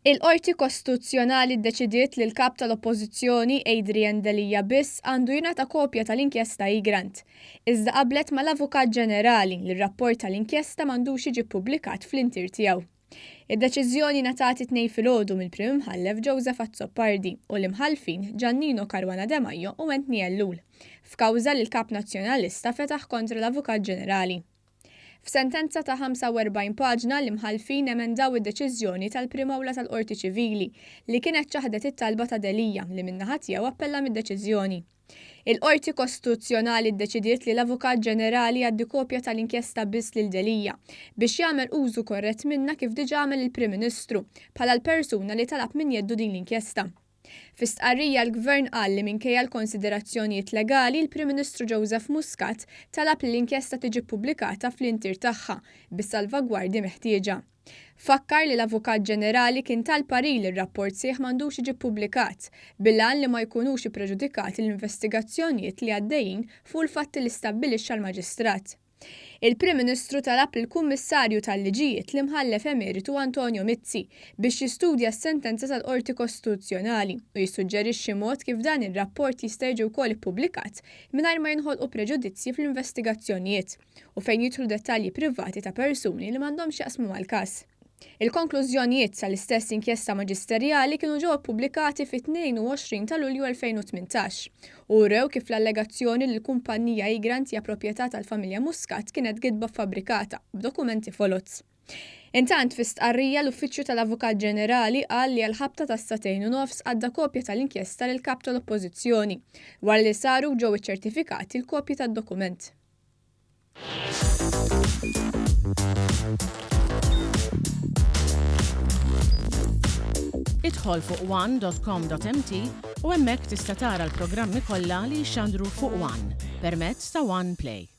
Il-Qorti Kostituzzjonali ddeċidiet li l-Kap tal-Oppożizzjoni Adrian Delia biss għandu jingħata kopja tal-inkjesta Egrant. Iżda qablet mal-Avukat Ġenerali li r-rapport tal-inkjesta m'għandux jiġi ppubblikat fl-intier tiegħu. Id-deċiżjoni ngħatat it-Tnejn filgħodu mill-Prim Imħallef Joseph Azzopardi u l-Imħallfin Giannino Caruana Demajo u Anthony Ellul, f'kawża li l-Kap Nazzjonalista fetaħ kontra l-Avukat Ġenerali. F'sentenza ta' 45 paġna, l-imħallfin emendaw id-deċiżjoni tal-Prim Awla tal-Qorti Ċivili li kienet ċaħdet it-talba ta' Delia li min-naħa tiegħu appella mid-deċiżjoni. Il-Qorti Kostituzzjonali ddeċidiet li l-Avukat Ġenerali jgħaddi kopja tal-inkjesta biss lil Delia biex jagħmel użu korrett minnha kif diġà għamel il-Prim Ministru bħala l-persuna li talab minn jeddu din l-inkjesta. Fi stqarrija l-Gvern qal li minkejja l-konsiderazzjonijiet legali, l-Prim Ministru Joseph Muscat talab li l-inkjesta tiġi ppubblikata fl-intier tagħha bis-salvagwardji meħtieġa. Fakkar li l-Avukat Ġenerali kien ta l-parir li r-rapport sħiħ m'għandux jiġi ppubblikat, bil-għan li ma jkunux ippreġudikati l-investigazzjonijiet li għaddejjin fuq il-fatti li stabbilixxa l-Maġistrat. Il-Prim Ministru talab lill-Kummissarju tal-Liġijiet, l-Imħallef Emeritu Antonio Mizzi, biex jistudja s-sentenza tal-Qorti Kostituzzjonali u jissuġġerixxi mod kif dan ir-rapport jista' jiġi wkoll ippubblikat mingħajr ma jinħolqu preġudizzji fl-investigazzjonijiet u fejn jidħlu dettalji privati ta' persuni li m'għandhomx x'jaqsmu mal-każ. Il-konklużjonijiet tal-istess inkjesta maġisterjali kienu ġew ippubblikati fit-22 ta' Lulju 2018 u wrew kif l-allegazzjoni li l-kumpannija Egrant hija proprjetà tal-familja Muscat kienet gidba ffabbrikata b'dokumenti foloz. Intant, fi stqarrija l-Uffiċċju tal-Avukat Ġenerali qal li għall-ħabta tas-sagħtejn u nofs għadda kopja tal-inkjesta lill-Kap tal-Oppożizzjoni wara li saru u ġew iċċertifikati l-kopji tad-dokument. Idħol fuq one.com.mt u hemmhekk tista' tara l-programmi kollha li jixxandru fuq One permezz ta' One Play.